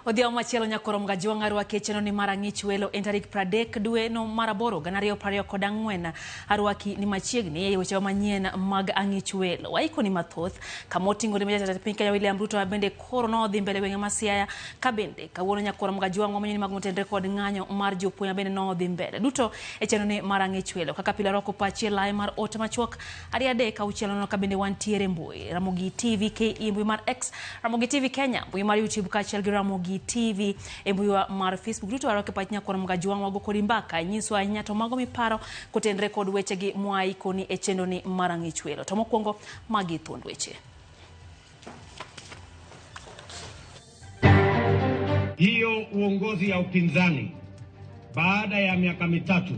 Odhiambo machielo nyakoro Mgajwang' arwaki e chenro ni mar ang'ich welo en tarik 30 dwe no mar aboro 2024. Arwaki ni machiegni e weche manyien mag ang'ich welo. Waiko ni mathoth kama oting'o ni jatend piny Kenya William Ruto bende koro nodhi mbele gwenge ma Siaya ka bende kawuono nyakoro Mgajwang' wamenyo ni mag motenre kod ng'anyo mar jopuonj bende nodhi mbele. Duto e chenro ni mar ang'ich welo. Kaka pile rwako pachi e lai mar ote machuok 2 3 6 4 ka bende wantiere mbui. Ramogi TV KE mbui mar X, Ramogi TV Kenya mbui mar YouTube kaachiel gi Ramogi TV e mbui mar Facebook. Duto warwako e pach nyakwar Mgajwang' wago kodi mbaka nyiswa ahinya to mago miparo kotenre kod wechegi mwaikoni e chenro ni mar ang'ich welo. To mokwongo magi thuond weche. Hiyo uongozi ya upinzani baada ya miaka mitatu,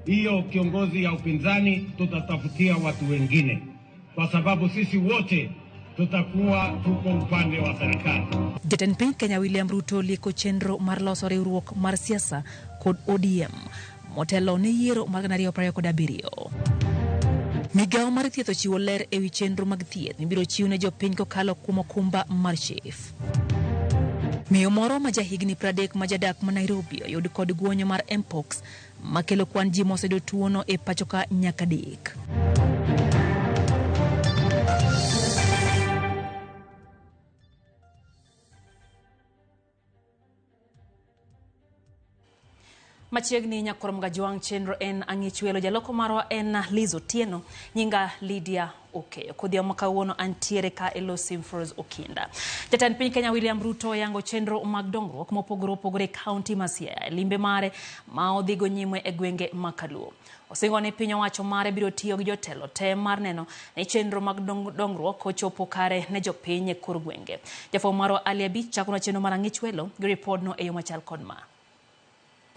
hiyo kiongozi ya upinzani tutatafutia watu wengine, kwa sababu sisi wote tutakuwa tuko upande wa serikali. Jatend piny Kenya William Ruto lieko chenro mar loso riwruok mar siasa kod ODM motelo ne yiero mar 2027. Migawo mar thieth ochiwo ler ewi chenro mag thieth mibiro chiw ne jopiny kokalo kuom okumba mar SHIF. Miyo moro ma jahigni 30 ma jadak ma Nairobi oyud kod guonyo mar Mpox makelo kwan ji moseyudo tuono e pachoka nyaka 3. Machiegni nyakwar Mgajwang' chenro en ang'ich welo. Jaloko marwa en Liz Otieno, nyinga Lydia Okeyo. Kodhiambo ma kawuono antiere ka e lo Simfros Okinda. Jatend piny Kenya William Ruto yango chenro mag dongruok mopogore opogore e kaunti ma Siaya. Limbe mare ma odhigo nyime e gwenge ma Kaluo. Osingo ni piny owacho mare biro tiyo gi jotelo te mar neno ni chenro mag dongruok ochopo kare ne jopiny e kor gwenge. Jafwambo marwa Ali Abich chakonwa chenro mar ang'ich welo gi ripodno e yo machal kod ma.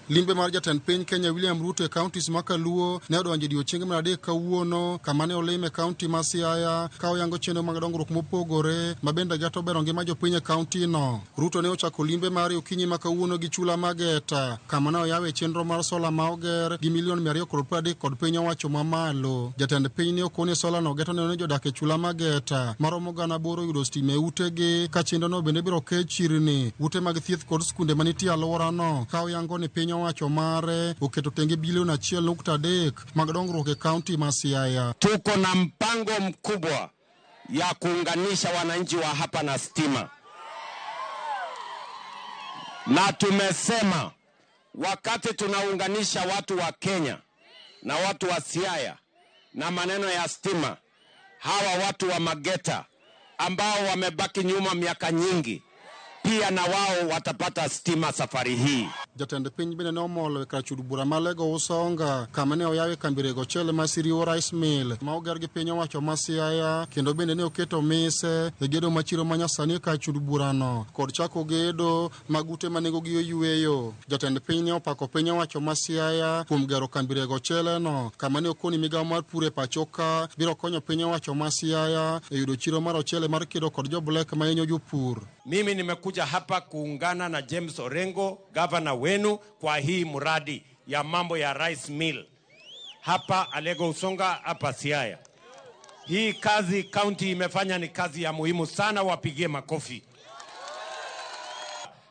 Limbe mar jatend piny Kenya William Ruto e counties ma Kaluo ne odonjo e odiechienge mar adek kawuono kama ne olime e county ma Siaya ka oyango chenro mag dongruok mopogore ma bende geto bero ngima jopiny e county no. Ruto ne ochako limbe mare okinyi ma kawuono gi chula Mageta kama ne oyawe chenro mar sola ma oger gi milion 230 kod piny owacho mamalo. Jatend piny ne okone sola no geto neno ni jodak e chula Mageta maromo 8,000 yudo stima e utegi ka chenro no bende biro ke chirni, ute mag thieth kod skunde manitie alworano ka oyango ni piny owacho mare oketo tenge bilion 1.3 mag dongruok e kaunti ma Siaya. Tuko na mpango mkubwa ya kuunganisha wananchi wa hapa na stima, na tumesema wakati tunaunganisha watu wa Kenya na watu wa Siaya na maneno ya stima, hawa watu wa Mageta ambao wamebaki nyuma miaka nyingi pia na wao watapata stima safari hii. Jatend piny bende ne omolo e kar chud bura ma Lego Usonga kama ne oyawe kambi rego ochele ma Siriwo Rice Mill ma oger gi piny owacho ma Siaya kendo bende ne oketo mise e gedo ma chiro ma nyasani e kar chud burano kod chako gedo mag ute ma nengogi oyweyo. Jatend piny ne opako piny owacho ma Siaya kuom gero kambi rego ochele no kama ne okoni migawo mar pur e pacho ka biro konyo piny owacho ma Siaya e yudo chiro mar ochele mar kedo kod jo black ma hinyo jopur. Mimi nimekuja hapa kuungana na James Orengo, gavana wenu, kwa hii mradi ya mambo ya rice mill hapa Alego Usonga, hapa Siaya. Hii kazi county imefanya ni kazi ya muhimu sana, wapigie makofi.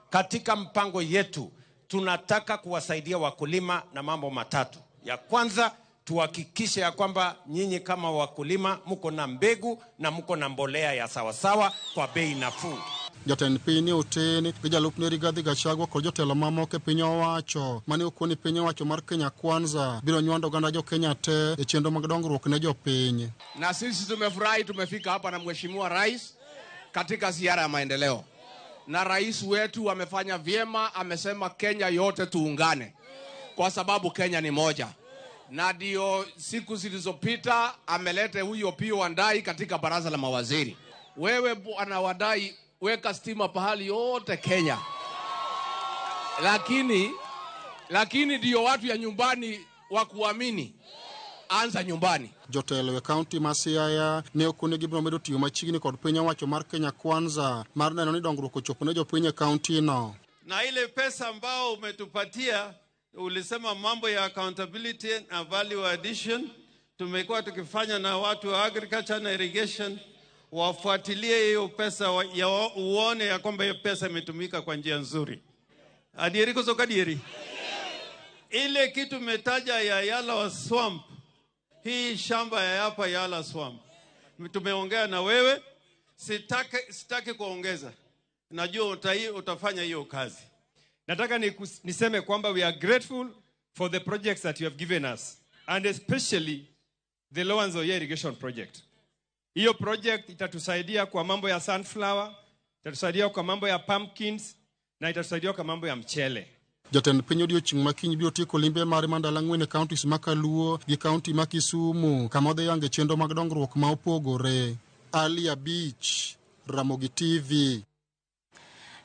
Katika mpango yetu tunataka kuwasaidia wakulima na mambo matatu. Ya kwanza, tuhakikishe ya kwamba nyinyi kama wakulima mko na mbegu na mko na mbolea ya sawasawa kwa bei nafuu. Jatend piny ne oten gi jalupne Rigathi Gachagua kod jotelo mamoko e piny owacho mane okoni piny owacho mar Kenya Kwanza biro nywando oganda jo Kenya te e chenro mag dongruok ne jopiny. Na sisi tumefurahi tumefika hapa na Mheshimiwa Rais katika ziara ya maendeleo. Na rais wetu amefanya vyema, amesema Kenya yote tuungane kwa sababu Kenya ni moja. Na ndio siku zilizopita amelete huyo Opiyo Wandayi katika baraza la mawaziri. Wewe bwana Wandayi, weka stima pahali yote Kenya. Lakini ndio watu ya nyumbani wa kuamini. Anza nyumbani. Jotelo e kaunti ma Siaya ne okone gibiro medo tiyo machiegni kod piny owacho mar Kenya Kwanza mar neno ni dongruok ochopo ne jopiny e kaunti no. Na ile pesa ambao umetupatia, ulisema mambo ya accountability na value addition, tumekuwa tukifanya na watu wa agriculture na irrigation. wafuatilie hiyo pesa ya uone ya kwamba hiyo pesa imetumika kwa njia nzuri. Adieri kusoka adieri. Ile kitu umetaja ya Yala Swamp, hii shamba ya hapa Yala Swamp, tumeongea na wewe, sitaki kuongeza. Najua utafanya hiyo kazi. Nataka niseme kwamba we are grateful for the projects that you have given us, and especially the Lower Nzoia irrigation project. Hiyo project itatusaidia kwa mambo ya sunflower, itatusaidia kwa mambo ya pumpkins, na itatusaidia kwa mambo ya mchele. Jatend piny odiochieng' ma kiny biro tieko limbe mare mar ndalo ang'wen e counties ma Kaluo gi kaunti ma Kisumu kama odhi yange chenro mag dongruok ma opogore. Ali Abich, Ramogi TV.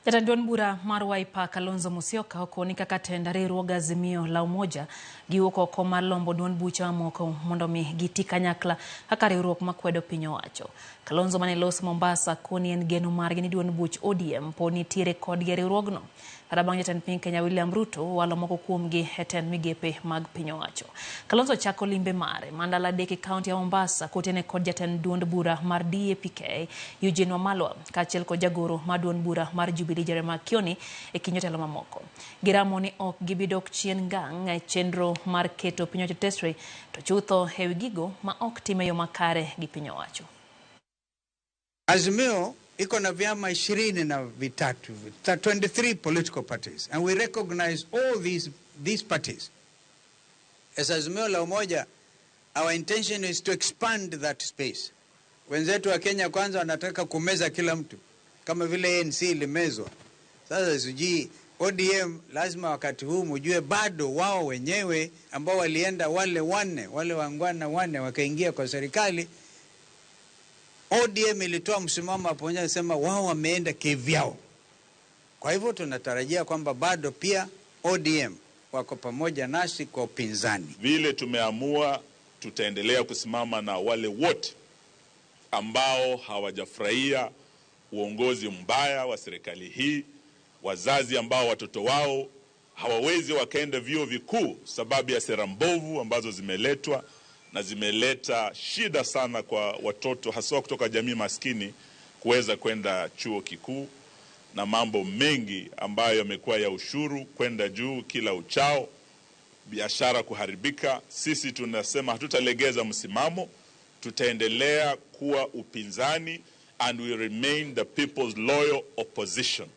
Jatend duond bura mar Wiper Kalonzo Musyoka okoni kaka tend riwruog Azimio la Umoja giwuok oko mar lombo duond buche mamoko mondo mi giti kanyakla kaka riwruok makwedo piny owacho. Kalonzo mane loso Mombasa koni en geno margi ni duond buch ODM pod nitiere kodgi e riwruogno. Kata bang' jatend piny Kenya William Ruto walo moko kuomgi e tend migepe mag piny owacho. Kalonzo chako limbe mare ma ndalo adek e kaunti ya Mombasa kotene kod jatend duond bura mar DAP-K Eugene Wamalwa kaachiel kod jagoro mar duond bura mar Jubilee Jeremiah Kioni e kind jotelo mamoko. Giramo ni ok gibi dok chien ngang' e chenro mar keto piny owacho tesre to chutho ewi gigo ma ok tim e yo makare gi piny owacho. Azimio iko na vyama 23, 23 political parties, and we recognize all these parties. As Azimio la Umoja, our intention is to expand that space. Wenzetu wa Kenya Kwanza wanataka kumeza kila mtu kama vile ANC ilimezwa. Sasa sijui ODM lazima wakati huu mjue bado wao wenyewe ambao walienda wale wanne, wale wangwana wanne wakaingia kwa serikali. ODM ilitoa msimamo hapo nje sema wao wameenda kivyao. Kwa hivyo tunatarajia kwamba bado pia ODM wako pamoja nasi kwa upinzani. Vile tumeamua tutaendelea kusimama na wale wote ambao hawajafurahia uongozi mbaya wa serikali hii, wazazi ambao watoto wao hawawezi wakaenda vyuo vikuu sababu ya sera mbovu ambazo zimeletwa na zimeleta shida sana kwa watoto haswa kutoka jamii maskini kuweza kwenda chuo kikuu, na mambo mengi ambayo yamekuwa ya ushuru kwenda juu kila uchao, biashara kuharibika. Sisi tunasema hatutalegeza msimamo, tutaendelea kuwa upinzani and we remain the people's loyal opposition.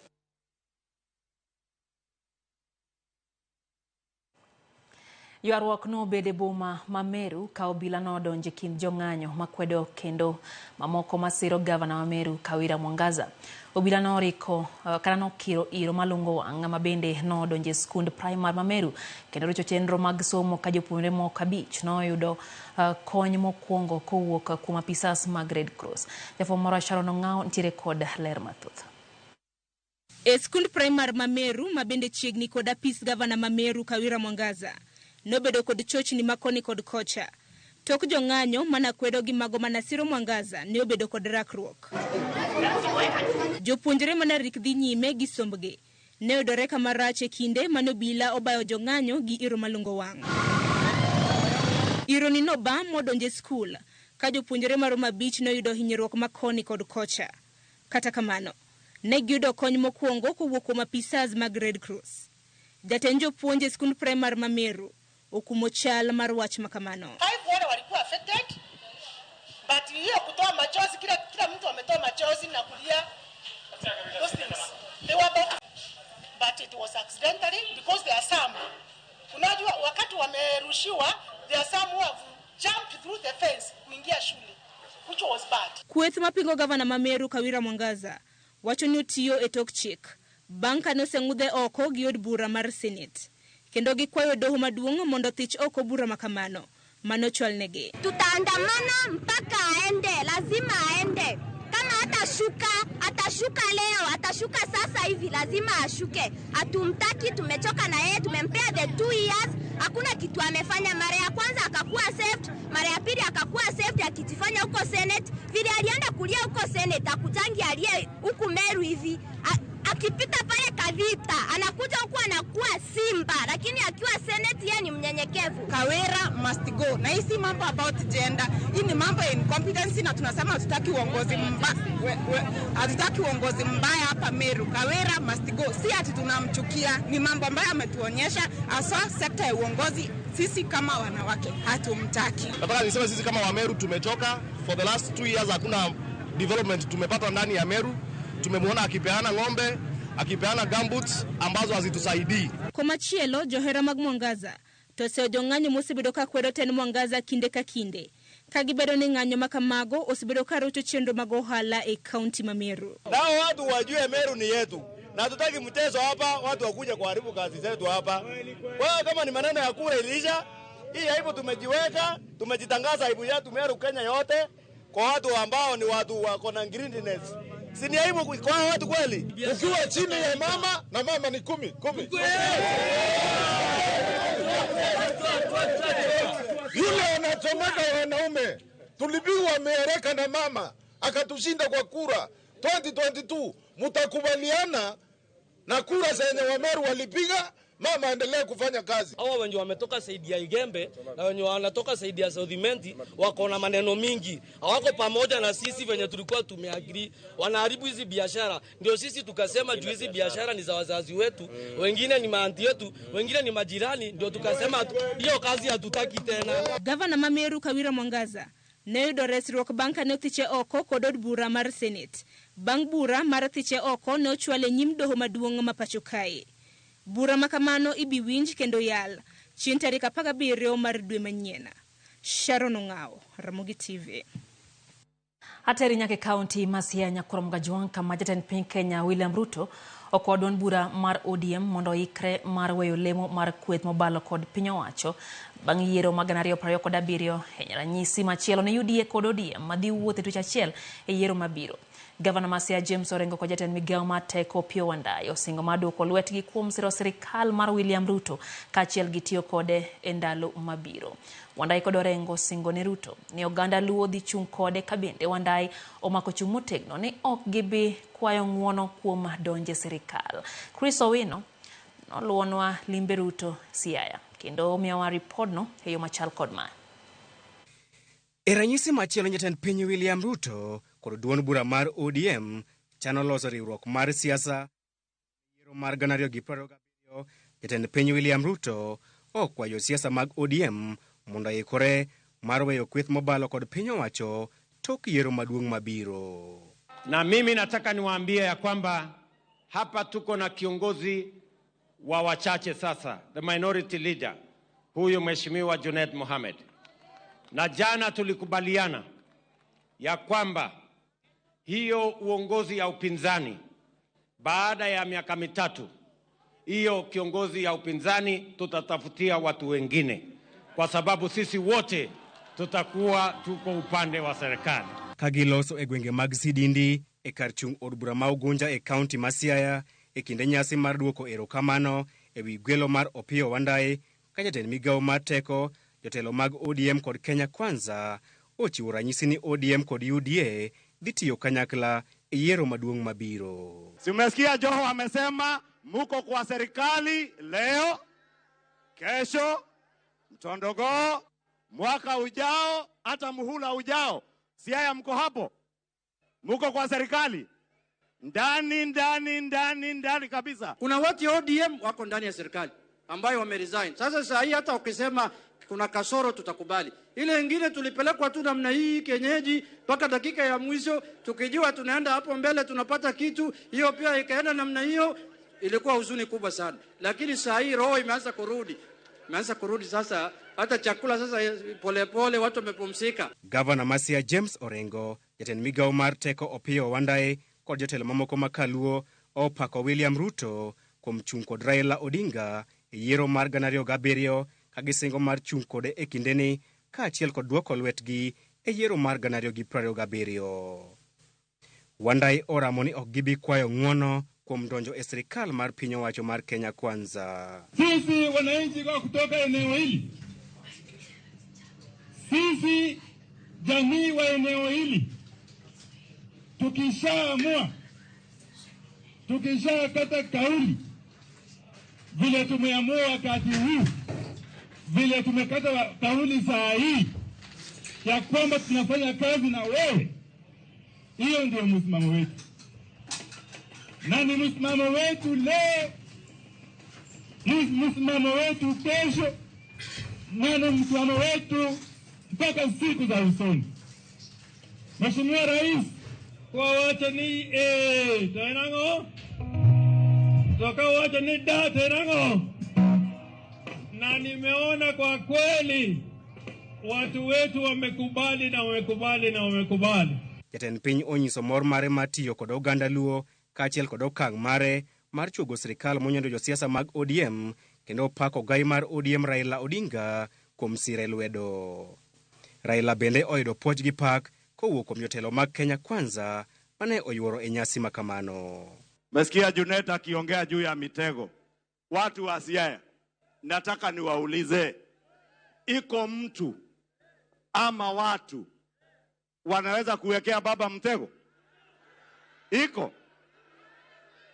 Ywaruok nobede boma ma Meru ka obila nodonjo e kind jong'anyo makwedo kendo mamoko masiro gavana ma Meru Kawira Mwangaza. Obila noriko kata nokiro iro malungo wang' ma bende nodonjo e skund primar ma Meru kendo rocho chenro mag somo ka jopuonjre moko 5 noyudo kony mokwongo kowuok kuom apisas mag Red Cross. Jafwambo moro Sharon Ong'ao nitiere kod ler mathoth. E skund primar ma Meru ma bende chiegni kod apis gavana ma Meru Kawira Mwangaza nobedo kod chochni makoni kod kocha. Tok jong'anyo mana kwedo gi mago mana siro Mwangaza ne obedo kod rakruok. Jopuonjre mana rik dhi nyime gi sombgi ne oyudore kama rach e kinde mane obila obayo jong'anyo gi iro malungo wang'. Iro ni noba modonjo e skul ka jopuonjre maromo 5 noyudo hinyruok makoni kod kocha. Kata kamano, ne giyudo kony mokwongo kowuok kuom apisas mag Red Cross. Jatend jopuonj e skund primar ma Meru okumo chal mar wach makamano. 5 wale walikuwa affected, but hiyo kutoa machozi, kila mtu ametoa machozi na kulia. Those things they were about, but it was accidentally because there are some. Unajua wakati wamerushiwa, there are some who have jumped through the fence kuingia shule, which was bad. Kweth mapingo gavana ma Meru Kawira Mwangaza wacho ni otiyo e tok chik bang' kane oseng'udhe oko gi od bura mar Senate, kendo gikwayo doho maduong' mondo thich oko bura makamano mano chwalnegi. Tutaandamana mpaka aende, lazima aende. Kama atashuka leo, atashuka sasa hivi, lazima ashuke. Hatumtaki, tumechoka na yeye, tumempea the 2 years, hakuna kitu amefanya. Mara ya kwanza akakuwa saved, mara ya pili akakuwa saved akijifanya huko Senate. Vile alienda kulia huko Senate, akujangi aliye huku Meru hivi. Akipita pale Kavita, anakuja huku anakuwa simba, lakini akiwa Senate yeye ni mnyenyekevu. Kawira must go. Na hii si mambo about gender, hii ni mambo ya incompetence. incompetency na tunasema hatutaki uongozi mbaya, hatutaki uongozi mbaya hapa Meru. Kawira must go. Si ati tunamchukia, ni mambo ambayo ametuonyesha haswa sekta ya uongozi. Sisi kama wanawake hatumtaki. Nataka niseme sisi kama Wameru tumechoka. For the last 2 years hakuna development tumepata ndani ya Meru. Tumemwona akipeana ng'ombe, akipeana gumboots ambazo hazitusaidii. Komachielo johera mag Mwangaza to oseyo jong'anyo mosebedo ka kwedo tend Mwangaza kinde ka kinde ka gibedo ni ng'anyo ma kamago osebedo ka rocho chenro mag ohala e kaunti ma Meru. Nao watu wajue Meru ni yetu na hatutaki mchezo hapa, watu wakuja kuharibu kazi zetu hapa. Kwa hiyo kama ni maneno ya kura iliisha, hii aibu tumejiweka, tumejitangaza aibu yetu Meru Kenya yote kwa watu ambao ni watu wako na greediness. Si ni aibu kwa watu kweli? Ukiwa chini ya mama na mama ni 10 10. Yule anachomeka wanaume. Tulipigwa Mereka na mama akatushinda kwa kura 2022. Mtakubaliana na kura zenye Wameru walipiga, mama aendelee kufanya kazi. Hawa wenye wametoka saidi ya Igembe na wenye wanatoka saidi ya Southimenti wako na maneno mingi. Hawako pamoja na sisi venye tulikuwa tumeagree. Wanaharibu hizi biashara. Ndio sisi tukasema juu hizi biashara ni za wazazi wetu, wengine ni maanti yetu, wengine ni majirani, ndio tukasema hiyo kazi hatutaki tena. Gavana ma Meru Kawira Mwangaza ne oyudo resruok bang' kane othiche oko kod od bura mar Senate. Bang' bura mar thiche oko ne ochwale e nyim doho maduong' ma pacho kae. Bura ma kamano ibi winj kendo yal chieng' tarik 17 mar dwe manyien. Sharon Ong'ao, Ramogi TV. Ateri nyaka e kaunti ma Siaya Nyakuro Mgajwang' kama jatend piny Kenya William Ruto okwayo duond bura mar ODM mondo oikre mar weyo lemo mar kweth mobalo kod piny owacho bang' yiero mag 2027. En ranyisi machielo ne UDA kod ODM madhi wuotho e twech achiel e yiero mabiro. Gavana ma Siaya James Orengo kod jatend migawo mar teko Opiyo Wandayi osingo mar duoko lwetgi kuom siro sirikal mar William Ruto kaachiel gi tiyo kode e ndalo mabiro. Wandayi kod Orengo osingo ne Ruto ni oganda Luo dhi chung' kode ka bende Wandayi omako chung' motegno ni ok gibi kwayo ng'uono kuom donje sirikal. Chris Owino noluwonwa limbe Ruto Siaya kendo omiyowa ripodno e yo machal kod mae. E ranyisi machielo, jatend piny William Ruto kod duond bura mar ODM chano loso riwruok mar siasa yiero mar 2027. Jatend piny William Ruto okwayo siasa mag ODM mondo oikore mar weyo kweth mobalo kod piny owacho tok yiero maduong' mabiro. Na mimi nataka niwaambie ya kwamba hapa tuko na kiongozi wa wachache sasa, the minority leader, huyu Mheshimiwa Junet Mohamed. Na jana tulikubaliana ya kwamba hiyo uongozi ya upinzani baada ya miaka 3, hiyo kiongozi ya upinzani tutatafutia watu wengine, kwa sababu sisi wote tutakuwa tuko upande wa serikali. Kagiloso e gwenge mag Sidindi e kar chung' od bura ma Ugunja e kaunti ma Siaya e kinde nyasi mar duoko erokamano e wi gwelo mar Opiyo Wandayi ka jatend migawo mar teko, jotelo mag ODM kod Kenya Kwanza ochiwo ranyisi ni ODM kod UDA dhi tiyo kanyakla e yiero maduong' mabiro. Si umesikia Joho amesema muko kwa serikali leo, kesho, mtondogoo, mwaka ujao, hata muhula ujao. Siaya mko hapo? Muko kwa serikali? Ndani, ndani, ndani, ndani kabisa. Kuna watu ya ODM wako ndani ya serikali ambayo wameresign. Sasa saa hii hata ukisema kuna kasoro tutakubali. Ile ingine tulipelekwa tu namna hii kienyeji mpaka dakika ya mwisho, tukijua tunaenda hapo mbele tunapata kitu, hiyo pia ikaenda namna hiyo, ilikuwa huzuni kubwa sana. Lakini saa hii roho imeanza kurudi. Imeanza kurudi sasa, hata chakula sasa polepole pole, watu wamepumzika. Gavana ma Siaya James Orengo, jatend migawo mar teko Opiyo Wandayi kod jotelo mamoko ma Kaluo opako William Ruto kuom chung' kod Raila Odinga e yiero mar 2007 ka gisingo mar chung' kode e kindeni kaachiel kod duoko lwetgi e yiero mar 2027. Wandayi oramo ni ok gibi kwayo ng'uono kuom donjo e sirikal mar piny owacho mar Kenya Kwanza. Sisi wananchi kwa kutoka eneo hili, sisi jamii wa eneo hili, tukishaamua, tukishakata kauli vile tumeamua wakati huu, vile tumekata kauli saa hii ya kwamba tunafanya kazi na wewe, hiyo ndio msimamo wetu, na ni msimamo wetu leo, ni msimamo wetu kesho, na ni msimamo wetu mpaka siku za usoni. Mheshimiwa Rais, kwa wacho ni e to en ang'o? To ka wacho ni da to en ang'o? Na nimeona kwa kweli watu wetu wamekubali na wamekubali na wamekubali. Jatend piny onyiso mor mare mar tiyo kod oganda Luo kaachiel kod okang' mare mar chuogo sirikal monyondo josiasa mag ODM kendo opako gai mar ODM Raila Odinga kuom sire lwedo. Raila bende oyudo puoch gi pak kowuok kuom jotelo mag Kenya Kwanza mane oyuoro e nyasi makamano. Mesikia Junet akiongea juu ya mitego. Watu wa Siaya, nataka niwaulize, iko mtu ama watu wanaweza kuwekea baba mtego? Iko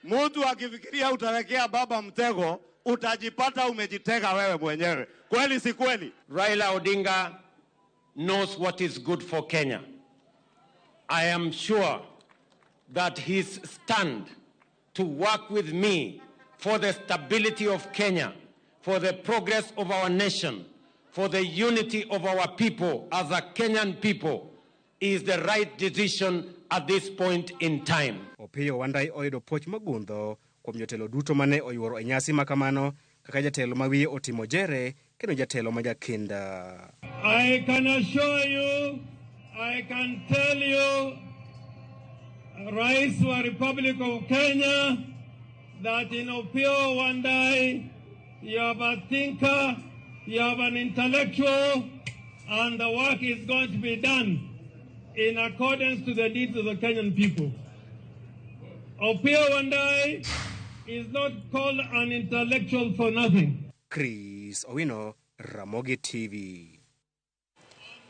mtu akifikiria utawekea baba mtego, utajipata umejitega wewe mwenyewe. Kweli si kweli? Raila Odinga knows what is good for Kenya. I am sure that his stand to work with me for the stability of Kenya, for the progress of our nation, for the unity of our people as a Kenyan people is the right decision at this point in time. Opiyo Wandayi oyudo puoch mogundho kuom jotelo duto mane oyuoro e nyasi makamano kaka jatelo ma wiye otimo jere kendo jatelo ma jakinda. I can assure you, I can tell you, Rais wa Republic of Kenya, that in Opiyo Wandayi, you have a thinker, you have an intellectual, and the work is going to be done in accordance to the needs of the Kenyan people. Opiyo Wandayi is not called an intellectual for nothing. Chris Owino, Ramogi TV.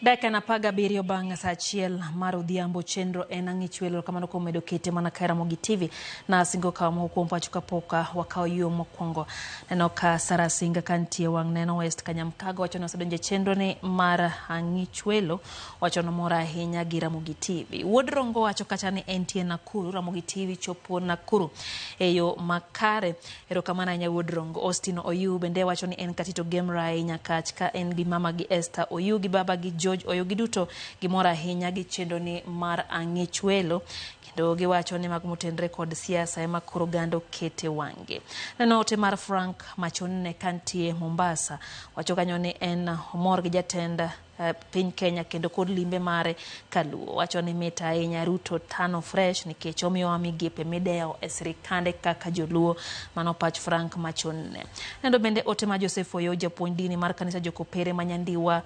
Dakika na 17 bang' saa 1 mar odhiambo, chenro en ang'ich welo kamano kuom medo kete mana ka Ramogi TV na singo kawo moko kuom pacho kapok wakawo yo mokwongo. Neno ka Sara Singa kantie wang' neno West Kanyamkago wacho ni osedonjo e chenro ni mar ang'ich welo, wacho ni omor ahinya gi Ramogi TV. Wuod Rongo wacho kacha ni entie Nakuru, Ramogi TV chopo Nakuru e yo makare. Erokamano ahinya Wuod Rongo. Austin Oyu bende wacho ni en Katito Gemrai Nyakach ka en gi mama gi Esther Oyu gi baba gi George Oyu giduto gimor ahinya gi chenro ni mar ang'ich welo, kendo giwacho ni mag motenre kod siasa ema koro oganda okete wang'e. Neno ote mar Frank Machonne kantie Mombasa, wacho kanyo ni en omor gi jatend piny Kenya kendo kod limbe mare kaluo. Wacho ni mit ahinya Ruto tano fresh nikech omiyowa migepe midewo e sirikande kaka joluo. Mano pach Frank Machonne. Nendo bende ote ma Joseph Oyo, japuonj dini mar kanisa Jokopere ma Nyandiwa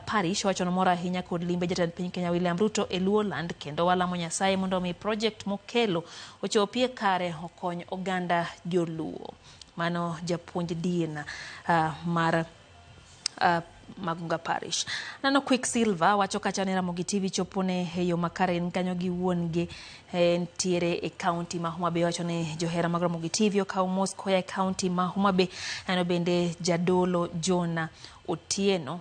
Parish, wacho ni mor ahinya kod limbe jatend piny Kenya William Ruto e Luoland, kendo walamo Nyasaye mondo omi project mokelo ochopie kare okony oganda joluo. Mano japuonj din mar Magunga Parish. Nano Quicksilver wacho kacha ni Ramogi TV chopone e yo makare en kanyo gi wuon gi ntiere e county ma Homa Bay. Wacho ni johera mag Ramogi TV okawo mos koya e county ma Homa Bay. Nano bende jadolo Jona Otieno,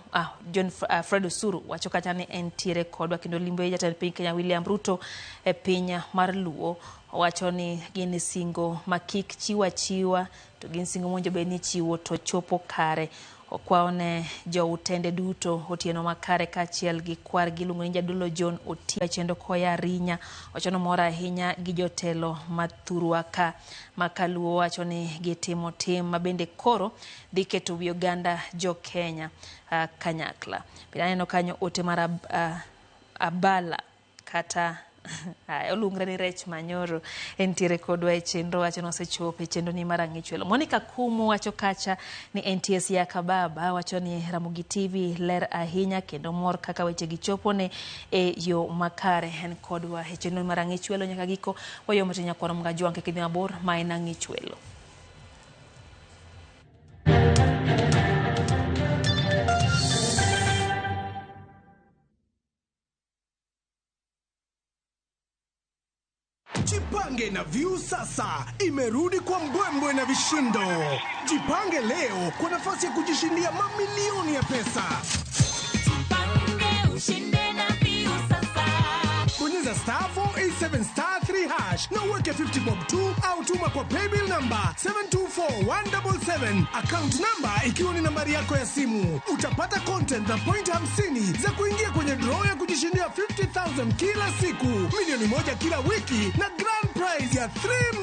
John Fred Osuru wacho kacha ni entiere kodwa kendo limbe jatend piny Kenya William Ruto e piny mar Luo. Wacho ni gin singo ma kik chiwa chiwa to gin singo mowinjo bed ni chiwo to chopo kare. Okwayo ne joutende duto otieno makare kaachiel gi kwargi iluongo ni jadolo John Otieno chendo koya Rinya. Wacho ni omor ahinya gi jotelo mathurwa ka makaluo. Wacho ni gitimo tim ma bende koro dhi keto wi oganda jo Kenya kanyakla. Bende aneno kanyo ote mar Abala kata oluongre ni Rech Manyoro entiere kodwa e chenro. Wacho ni osechopo e chenro ni mar ang'ich welo. Monica Kumu wacho kacha ni NTS ya Kababa, wacho ni Ramogi TV ler ahinya kendo mor kaka weche gi chopo ne e yo makare. En kodwa e chenro mar ang'ich welo nyaka giko. Wayomo te nyakwaro Mgajwang' kik idhi mabor, ma en ang'ich welo. Jipange na Viusasa imerudi kwa mbwembwe na vishindo. Jipange leo kwa nafasi ya kujishindia mamilioni ya pesa. Jipange ushinde. stake ya 50 bob tu au tuma kwa paybill number 724177, account number ikiwa ni nambari yako ya simu. Utapata content na point 50 za kuingia kwenye draw ya kujishindia 50,000 kila siku, milioni 1 kila wiki na grand prize ya 3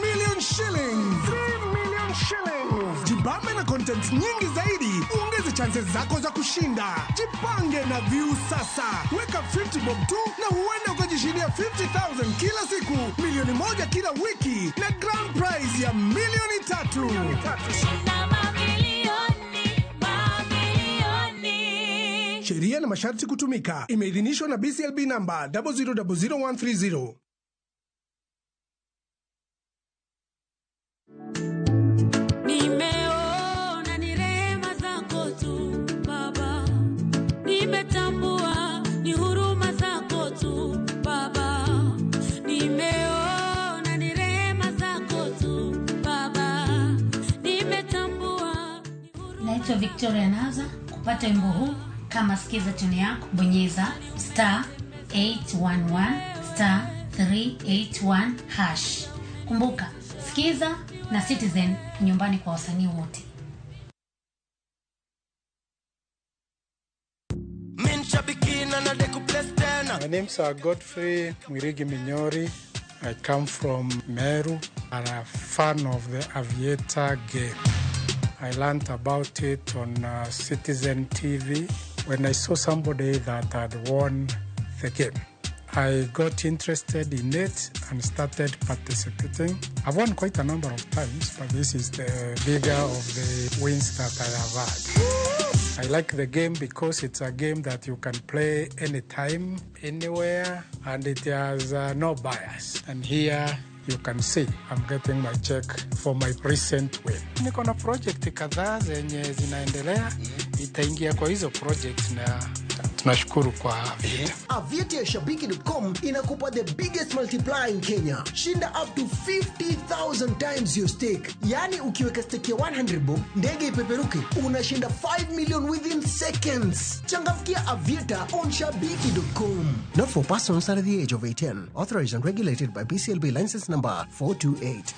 million shillings. 3 million shillings. Jibambe na content nyingi zaidi, uongeze chances zako za kushinda. Jipange na View sasa. Weka 50 bob tu na huenda ukajishindia 50,000 kila siku, milioni 1 kila wiki na grand prize ya milioni 3. Sheria na masharti kutumika. Imeidhinishwa na BCLB number 0000130. Nimeona ni rehema zako tu Baba, nimetambua ni huruma zako tu Baba, nimeona ni rehema zako tu Baba, nimetambua. Naitwa Victoria Naza. Kupata wimbo huu kama sikiza tune yako, bonyeza star 811 star 381 hash. Kumbuka, sikiza na Citizen nyumbani kwa wasanii wote. My name's Godfrey Mwirigi Minyori. I come from Meru and I'm a fan of the Aviator game. I learned about it on Citizen TV when I saw somebody that had won the game. I got interested in it and started participating. I've won quite a number of times, but this is the bigger of the wins that I have had. I like the game because it's a game that you can play anytime, anywhere, and it has no bias. And here you can see I'm getting my check for my recent win. Niko na project kadhaa zenye zinaendelea, itaingia kwa hizo project na tunashukuru kwa Aviator. Aviator ya Shabiki.com inakupa the biggest multiplier in Kenya. Shinda up to 50,000 times your stake. Yani ukiweka stake ya 100 bob, ndege ipeperuke, unashinda 5 million within seconds. Changamkia Aviator on Shabiki.com. Not for persons under the age of 18. Authorized and regulated by BCLB license number 428.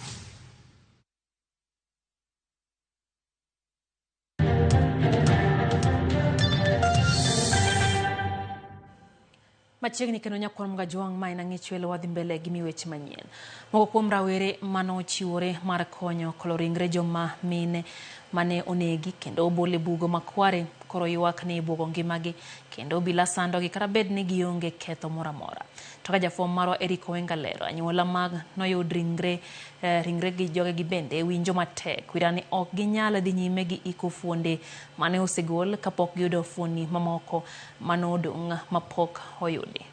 Machiegni kendo nyakwar Mgajwang' ma en ang'ech welo wadhi mbele gi miweche manyien. Moko kuom rawere manochiwore mar konyo kolo ringre joma mine mane onegi kendo obol e bugo makware koro ywak ni ibuogo ngimagi kendo obila sandogi kata bed ni gionge ketho moro amora. To ka jafwambo marwa Eric Owenga lero, anyuola mag noyud ringre gi jogegi bende winjo matek wira ni ok ginyal dhi nyime gi iko fuonde mane osegol kapok giyudo fuoni mamoko manodong' mapok oyudi.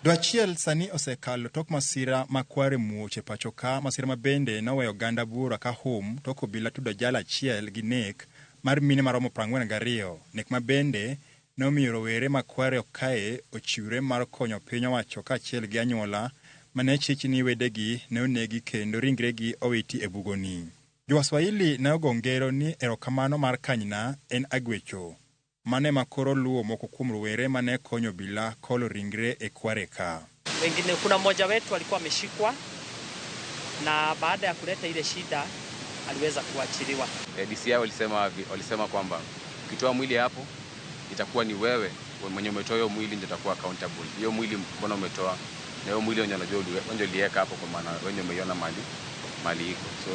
Dwe achiel sani osekalo tok masira ma kware muoch e pacho ka, masira ma bende noweyo oganda buora ka hum tok obila tudo jal achiel gi nek mar mine maromo 42, nek ma bende nomiyo rowere ma kware kae ochiwre mar konyo piny owacho kaachiel gi anyuola mane chich ni wedegi ne onegi kendo ringregi owiti e bugoni. Jowaswahili ne ogo ngero ni erokamano mar kanyna en agwecho. Mane ma koro luwo moko kuom rowere mane konyo obila kolo ringre e kware ka. Wengine, kuna mmoja wetu alikuwa ameshikwa na baada ya kuleta ile shida aliweza kuachiliwa. DCI walisema kwamba ukitoa mwili hapo itakuwa ni wewe mwenye umetoa hiyo mwili ndio utakuwa accountable. Hiyo mwili mbona umetoa? Na hiyo mwili wenye unajua wenye uliweka hapo kwa maana wenye umeiona mali iko. So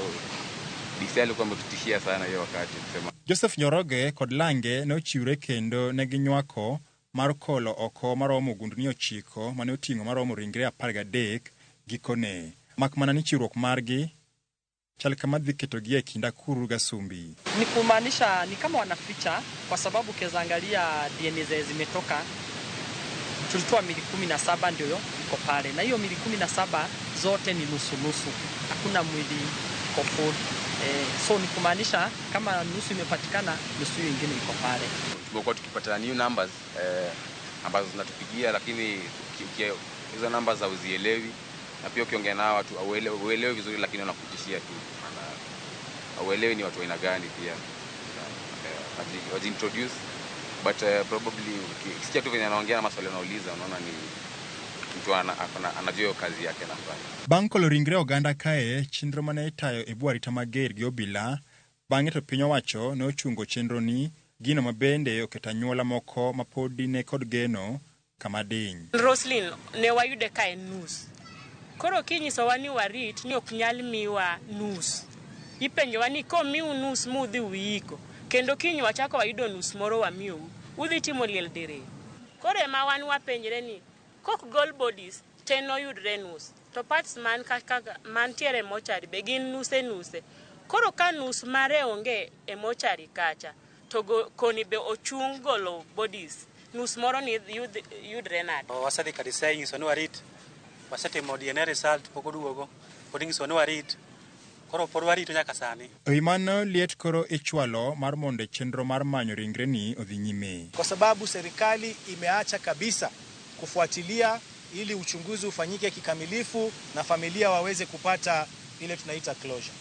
DCI alikuwa ametutishia sana hiyo wakati kusema. Joseph Njoroge kod Lange ne ochiwre kendo ne ginywako mar kolo oko maromo gundni 9 mane oting'o maromo ringre 13 gikone. Mak mana ni chiwruok margi chal kama dhi ketogi e kind akuru gasumbi. Ni kumaanisha ni kama wanaficha kwa sababu ukiangalia DNA zile zimetoka, tulitoa mili 17 ndio iko pale, na hiyo mili 17 zote ni nusu nusu, hakuna mwili iko full. So ni kumaanisha kama nusu imepatikana, nusu nyingine iko pale. Tumekuwa tukipata new numbers ambazo zinatupigia, lakini hizo numbers hauzielewi, na pia ukiongea na watu hauelewi vizuri, lakini wanakutishia tu. Hauelewi ni watu aina gani pia. Waji introduce but probably ukisikia tu venye anaongea na maswali anauliza unaona ni Mtu anajua hiyo kazi yake anafanya. Bang' kolo ringre oganda kae, chenro mane itayo e bwo arita mager gi obila, bang'e to piny owacho ne ochungo chenro ni, gino ma bende oketo anyuola moko ma podi ne kod geno kama diny. Roslyn ne wayude ka en nus. Koro kinyisowa ni warit ni ok nyal miwa nus. Ipenjowa ni komiu nus mudhi uiko, kendo kiny wachako wayudo nus moro wamiyou, udhi timo liel diriyo. Koro ema wan wapenjre ni kok gol bodies te noyudre nus, to parts man kaka mantiere e mochari be gin nuse nuse. Koro ka nus mare onge e mochari kacha, to koni be ochung golo bodies, nus moro ni yudre nade? Wasedhi kanisa inyiso ni warit, wasetimo DNA result pok oduogo, pod inyiso ni warit, koro pod warito nyaka sani. E mano liet koro ichwalo mar mondo chenro mar manyo ringre ni odhi nyime. Kwa sababu serikali imeacha kabisa kufuatilia ili uchunguzi ufanyike kikamilifu na familia waweze kupata ile tunaita closure.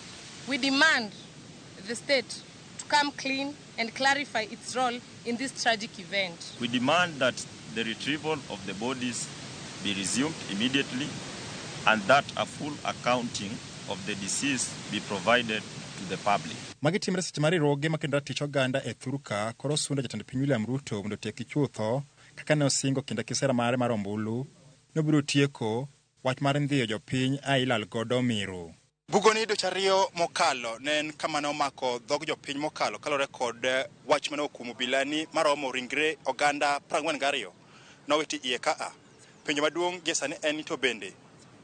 We demand the state to come clean and clarify its role in this tragic event. We demand that the retrieval of the bodies be resumed immediately and that a full accounting of the deceased be provided to the public. Magi timre seche ma riwruoge makendo ratich oganda e thurka koro sundo jatend piny William Ruto mondo otieki chutho kaka ne osingo kinde kisera mare mar ombulu nobiro tieko wach mar ndhiyo jopiny a ilal godo miru. Bugoni dweche ariyo mokalo ne en kama ne omako dhog jopiny mokalo kaluwore kod wach mane okumo obila ni maromo ringre oganda 42 nowiti iye kaa. Penjo maduong' gie sani en ni to bende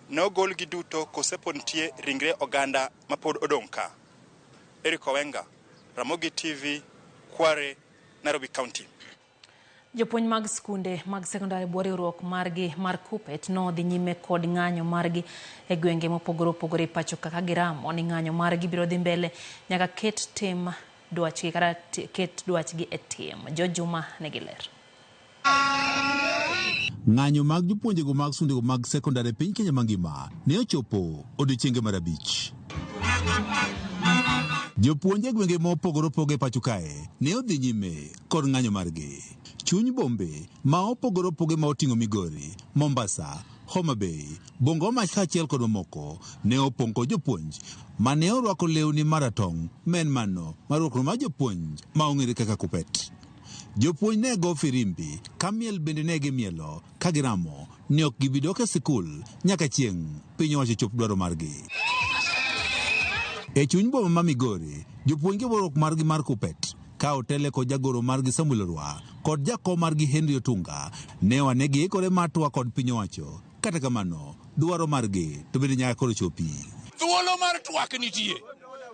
ne ogolgi duto kose pod nitie ringre oganda mapod odong' ka. Eric Owenga, Ramogi TV, Kware, Nairobi County. Jopuonj mag skunde mag sekondari bwo riwruok margi mar KUPPET nodhi nyime kod ng'anyo margi e gwenge mopogore opogore e pacho kaka giramo ni ng'anyo margi biro dhi mbele nyaka ket tim dwachgi kata ket dwachgi e tim. Jo Juma nigi ler. Ng'anyo mag jopuonjego mag skundego mag sekondari e piny Kenya mangima ne ochopo odiechienge mar abich. Jopuonj e gwenge mopogore opogore e pacho kae ne odhi nyime kod ng'anyo margi. Chuny bombe ma opogore opogore ma oting'o Migori, Mombasa, Homa Bay, Bungoma kaachiel kod mamoko ne opong' kod jopuonj mane orwako lewni maratong' ma en mano mar rwakruok mar jopuonj ma ong'ere kaka KUPPET. Jopuonj ne go firimbi ka miel bende ne gimielo ka giramo ni ok gibi dok e sikul nyaka chieng' piny owacho chop dwaro margi. E chuny boma ma Migori, jopuonj gi riwruok margi mar KUPPET ka otele kod jagoro margi Samuel Orwa kod jakom margi Henry Otunga ne wane giikore mar twak kod piny owacho. Kata kamano, dwaro margi to bende nyaka koro chopi. Thuolo mar twak nitie.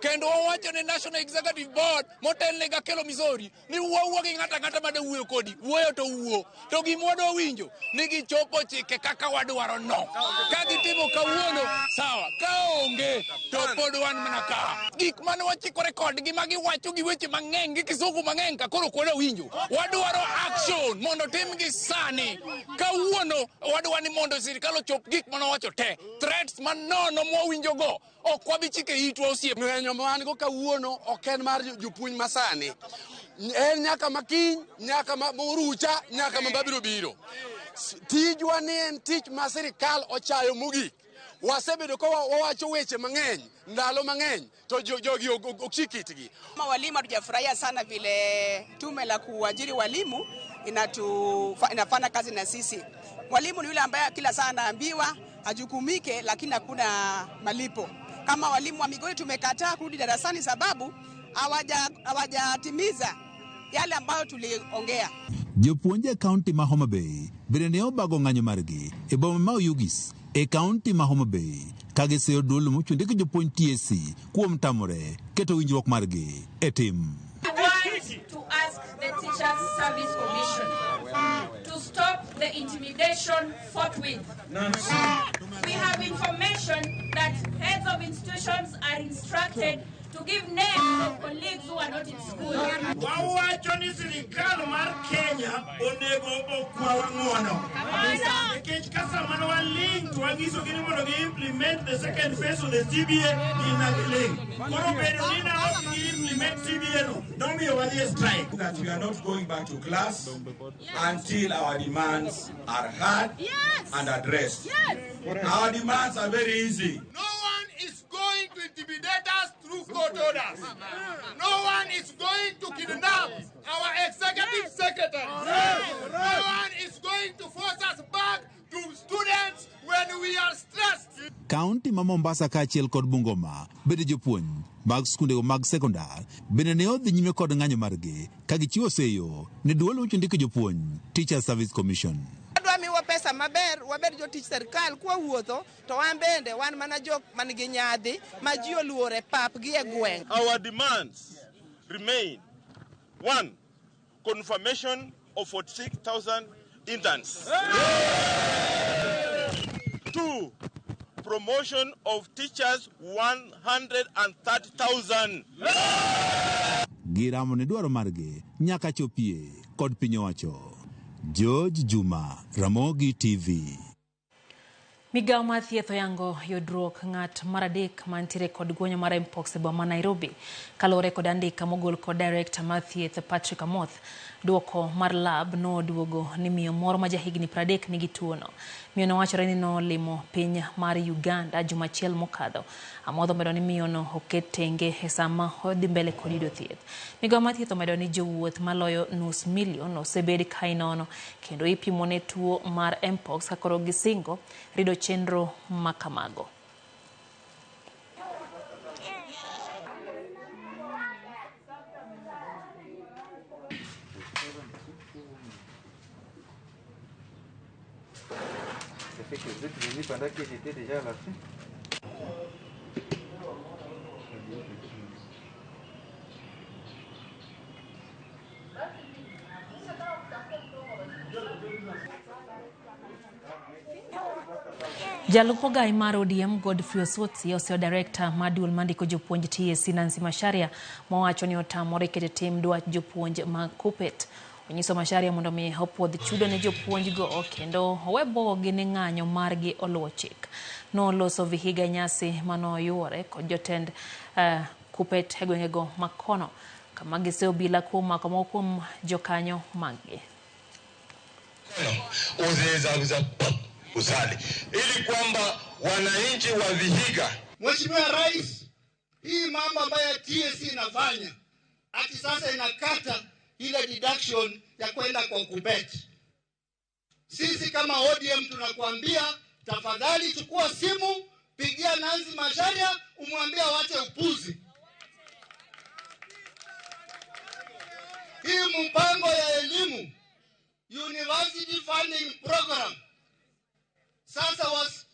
Kendo wawacho ne National Executive Board motelne gi Akelo Misori ni wuo gi ng'ato ang'ata made wuoyo kodi, wuoyo to wuo. To gima wadwa winjo ni gichopo chike kaka wadwaro no. Ka gitimo kawuono, sawa. Ka onge to pod wan mana ka. Gik mane wachikore kodgi ma giwacho gi weche mang'eny gi kisungu mang'eny ka koro ok wadwa winjo. Wadwaro action mondo timgi sani. Kawuono wadwa ni mondo sirikal ochop gik mane owacho te. Threats manono mwawinjogo ok wabi chike itwa osiep. Ng'anyo ma wan go kawuono ok en mar jopuonj masani. En nyaka makiny, nyaka morucha, nyaka ma babiro biro. Tijwa ni en tich ma sirikal ochayo mogik. Wasebedo ka wawacho weche mang'eny, ndalo mang'eny, to jogi ok chik itgi. Kama walimu hatujafurahia sana vile tume la kuajiri walimu inafanya kazi na sisi. Mwalimu ni yule ambaye kila saa anaambiwa ajukumike, lakini hakuna malipo. Kama walimu wa Migori tumekataa kurudi darasani sababu hawajatimiza yale ambayo tuliongea. Jopuonj e kaunti ma Homa Bay bende ne obago ng'anyo margi e boma ma Oyugis e kaunti ma Homa Bay ka giseyo duol mochung' gi jopuonj TSC kuom tamore keto winjruok margi e tim. We want to ask the Teachers Service Commission to stop the intimidation forthwith. We have information that heads of institutions are instructed to give names of colleagues who are not in school. Wawacho ni sirikal mar Kenya onego okwawa ng'uono. Nikech ka sama ne waling' to wanyisogi ni mondo gi implement the second phase of the CBA, gin ne giling'. Koro bedo ni ne ok gi implement CBA no, nomiyo wadhi e strike. That we are not going back to class until our demands are heard and addressed. Our demands are very easy. No one is going to intimidate us through court orders. No one is going to kidnap our executive secretary. No one is going to force us back to students when we are stressed. Kaunti ma Mombasa kaachiel kod Bungoma bende jopuonj mag skundego mag sekondar bende ne odhi nyime kod ng'anyo margi ka gichiwo seyo ne duol mochung' ndiko jopuonj Teacher Service Commission. Wadwa miwa pesa maber, wabed jotich sirkal kwawuotho to wan bende wan mana jok man gi nyadhi ma ji oluor e pap gi e gweng'. Our demands remain: 1, confirmation of 46,000 interns. 2, promotion of teachers 130,000. Giramo ne dwaro margi nyaka chopie kod piny owacho. George Juma, Ramogi TV. Migawo mar thieth oyango yudruok ng'at mar adek mantiere kod guonyo mar mpox e boma ma Nairobi. Kaluwore kod andika mogol kod director mar thieth Patrick Amoth, duoko mar lab noduogo ni miyo moro ma jahigni 30 nigi tuono. Miyo no wachore ni nolimo piny mar Uganda juma achiel mokadho. Amoth omedo ni miyo no oket tenge e sama odhi mbele kod yudo thieth. Migawo mar thieth omedo ni jowuoth maloyo 500,000 osebed ka inono kendo ipimo ne tuo mar mpox ka koro gisingo rido chenro makamago. Ça fait que vous êtes venu pendant que j'étais déjà à la fin. Jalup ogai mar ODM Godfrey Osotsi oseo director mar duol mandiko jopuonj TSC Nancy Macharia mowacho ni otamore keto tim dwach jopuonj mag Kuppet. Onyiso Macharia mondo mi opuodh chudo ne jopuonjgo kendo owe bwogogi ni ng'anyo margi oluwo chik. Noloso Vihiga nyasi manoyuore kod jotend Kuppet e gwengego makono kama giseobila kuom mako moko kuom jokanyo maggi. Usali ili kwamba wananchi wa Vihiga. Mheshimiwa Rais, hii mambo ambayo TSC inafanya ati sasa inakata ile deduction ya kwenda kwa Kuppet. Sisi kama ODM tunakuambia tafadhali chukua simu, pigia Nancy Macharia umwambie waache upuzi. Hii mpango ya elimu, University Funding Program, sasa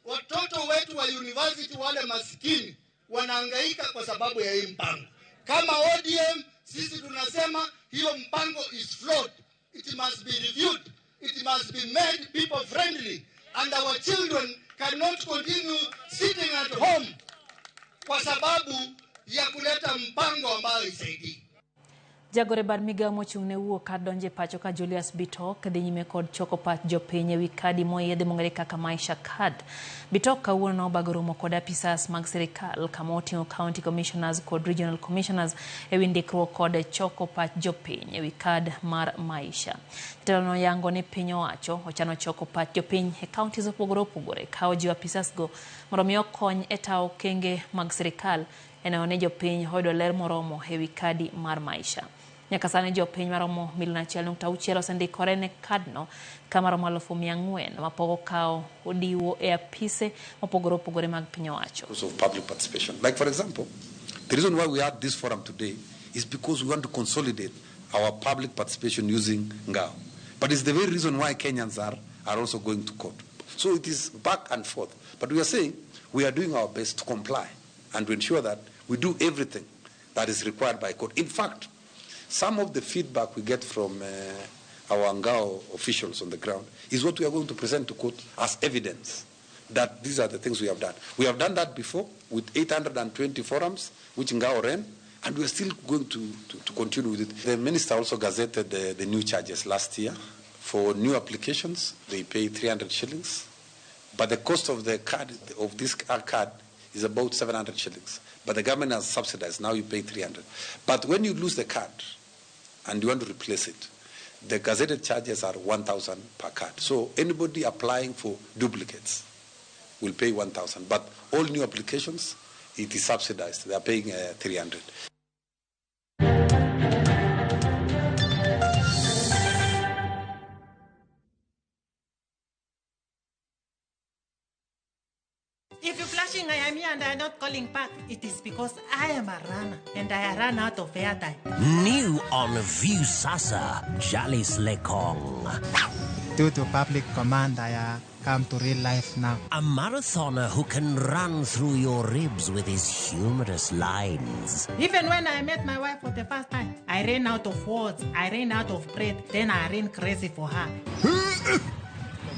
watoto wetu wa university wale masikini wanahangaika kwa sababu ya hii mpango. Kama ODM sisi tunasema hiyo mpango is flawed. It must be reviewed. It must be made people friendly. And our children cannot continue sitting at home kwa sababu ya kuleta mpango ambao isaidii. Jagore bar migawo mochung' ne wuok kar donjo e pacho ka Julius Bitok dhi nyime kod choko pach jopiny ewi kadi moyiedhi mong'ere kaka Maisha Card. Bitok kawuono nobago romo kod apisas mag sirikal kama oting'o county commissioners kod regional commissioners ewi ndikruok kod choko pach jopiny ewi kad mar Maisha. Jatelo noyango ni piny owacho ochano choko pach jopiny e counties opogore opogore ka ojiwo apisas go mondo mi okony e tawo okenge mag sirikal e neno ni jopiny oyudo ler moromo ewi kadi mar Maisha. Nyaka sani jopiny maromo 1.6 million osendikore ne kadno kama romo 400,000 mapok okawo odiwo e apise mopogore opogore mag piny owacho. Of public participation. Like for example, the reason why we had this forum today is because we want to consolidate our public participation using NGAO. But it's the very reason why Kenyans are also going to court. So it is back and forth. But we are saying we are doing our best to comply and to ensure that we do everything that is required by court. In fact, some of the feedback we get from our NGAO officials on the ground is what we are going to present to court as evidence that these are the things we have done. We have done that before with 820 forums, which NGAO ran, and we are still going to continue with it. The minister also gazetted the new charges last year For new applications, they pay 300 shillings, but the cost of the card, of this card, is about 700 shillings. But the government has subsidized. Now you pay 300. But when you lose the card and you want to replace it, the gazetted charges are 1,000 per card. So anybody applying for duplicates will pay 1,000. But all new applications, it is subsidized. They are paying 300. If you're flashing I am here and I'm not calling back, it is because I am a runner and I run out of airtime. New on Viusasa, Jalis Lekong. Due to public command, I come to real life now. A marathoner who can run through your ribs with his humorous lines. Even when I met my wife for the first time, I ran out of words, I ran out of breath, then I ran crazy for her.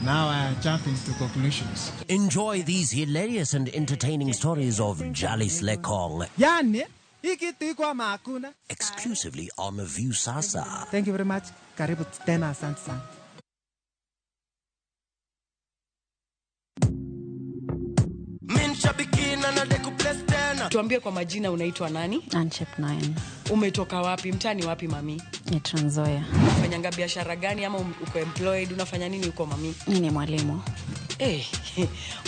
Now I am jumping to conclusions. Enjoy these hilarious and entertaining stories of Jalis Lekong. Yani, makuna. Exclusively on Viusasa. Thank you very much. Karibu tena, asante sana. Tuambie kwa majina, unaitwa nani? Anchep 9. Umetoka wapi? Mtani wapi mami? Ni Trans Nzoia. Unafanyanga biashara gani ama uko employed? Unafanya nini huko mami? Mimi ni mwalimu.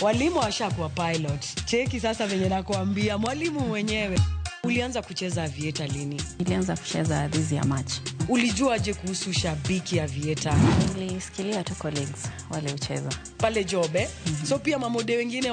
Walimu washakuwa pilot. Cheki sasa venye nakuambia, mwalimu mwenyewe. Ulianza kucheza avieta lini? Nilianza kucheza this year March. Ulijuaje kuhusu shabiki avieta? Nilisikilia tu colleagues wale ucheza pale job, eh? So pia mamode wengine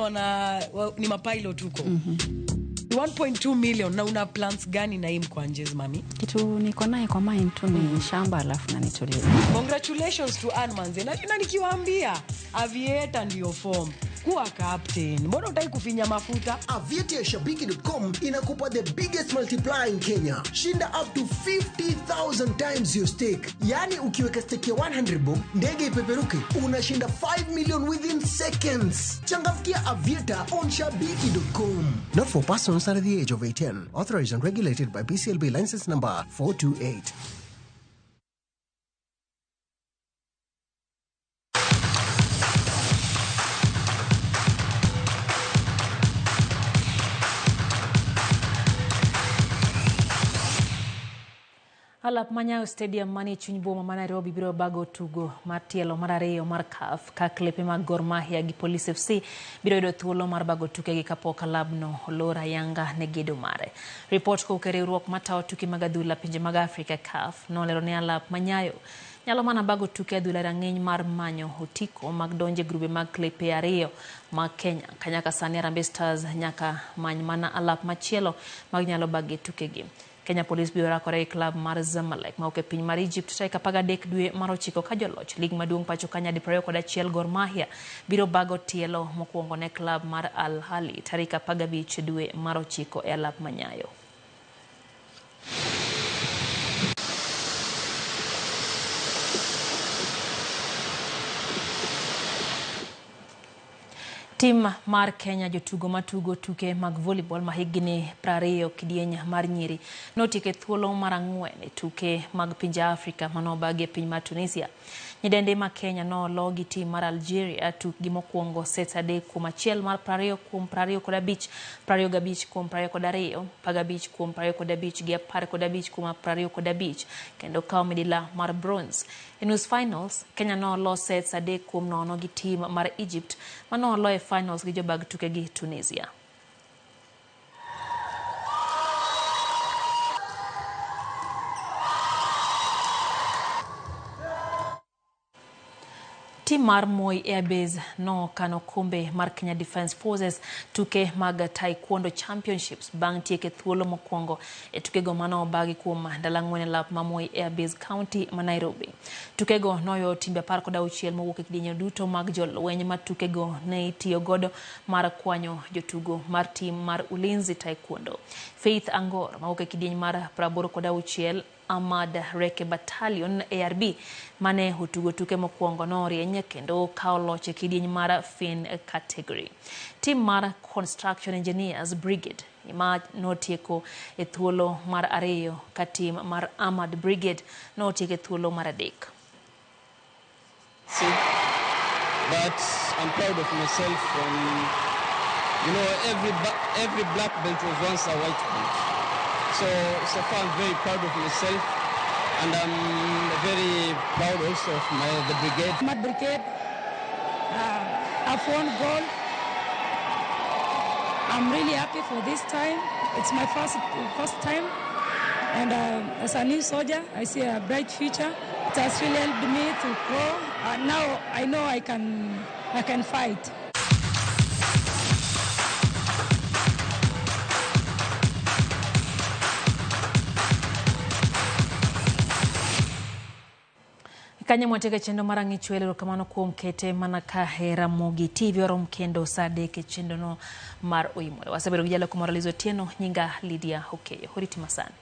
ni mapilot huko. 1.2 million. Na una plans gani na hii Mkwanjez mami? Kitu niko naye kwa mind tu ni shamba alafu na nitulie. Congratulations to Ann Manze. Na nikiwaambia avieta ndio form. Kuwa captain. Mbona hutaki kufinya mafuta? Avieta ya shabiki.com inakupa the biggest multiplier in Kenya. Shinda up to 50,000 times your stake. Yani ukiweka stake ya 100 bob, ndege ipeperuke, unashinda 5 million within seconds. Changamkia Avieta on shabiki.com. Not for persons under the age of 18. Authorized and regulated by BCLB license number 428. Alap Manyayo Stadium manie chuny boma ma Nairobi biro bago tugo mar tielo mar ariyo mar CAF ka klepe mag Gor Mahia gi Police FC biro yudo thuolo mar bago tukegi kapok alabno olor ayanga ne gedo mare. Ripot kowuok e riwruok matayo tuke mag adhula pinje mag Afrika CAF nolero ni alap Manyayo nyalo mana bago tuke adhula rang'iny mar manyo otiko mag donje grube mag klepe ariyo mag Kenya. Kanyaka sani Harambee Stars nyaka many mana alap machielo mag nyalo bage tukegi. Kenya Police biro rakore gi klab mar Zamalek mawuok e piny mar Egypt tarik 13 dwe mar 9 ka joloch lig maduong' pacho ka nyadi 21 Gor Mahia biro bago tielo mokwongo ne klab mar Al Ahly tarik 15 dwe mar 9 e alap Manyayo. Tim mar Kenya jotugo matugo tuke mag volleyball ma higni 20 kidieny mar nyiri notieko thuolo mar 4 e tuke mag pinje Afrika manobagi e piny mar Tunisia. Nyidende ma Kenya nolo gi tim mar Algeria tukgi mokwongo sets 3-1 mar 20-25, 25-22, 15-25 gi 15-25 kendo kawo midila mar bronze. E nus finals, Kenya nolo sets 3-0 gi tim mar Egypt manolo e finals gi jobag tuke gi Tunisia. Tim mar Moi Airbase no kano kombe mar Kenya Defence Forces tuke mag Taekwondo Championships bang' tieke thuolo mokwongo e tukego manobagi kuom ndalo 4 e lap ma Moi Airbase County ma Nairobi. Tukego noyo timbe 16 mowuok e kidienje duto mag jolweny ma tukego ne itiyo godo mar kwanyo jotugo mar tim mar Ulinzi Taekwondo. Faith Angor mawuok e kidieny mar 86 Ahmad Reke Battalion ARB mane otugo tuke mokwongo norieny kendo kawo loch e kidieny mar Finn category. Tim mar Construction Engineers Brigade ma notieko e thuolo mar 2 ka tim mar Ahmad Brigade notieko e thuolo mar 3. But I'm proud of myself from, you know, every black belt was once a white belt. So far I'm very proud of myself, and I'm very proud also of the brigade. My brigade, I've won gold. I'm really happy for this time. It's my first time, and as a new soldier, I see a bright future. It has really helped me to grow. Now I know I can fight. Kanye mwateke chenro mar ang'ich welo erokamano kuom kete mana ka Ramogi TV warom kendo saa 3 e chenrono mar Oimore. Wasebedo gi jaloko moro Liz Otieno, nyinga Lydia Okeyo. Oriti masani.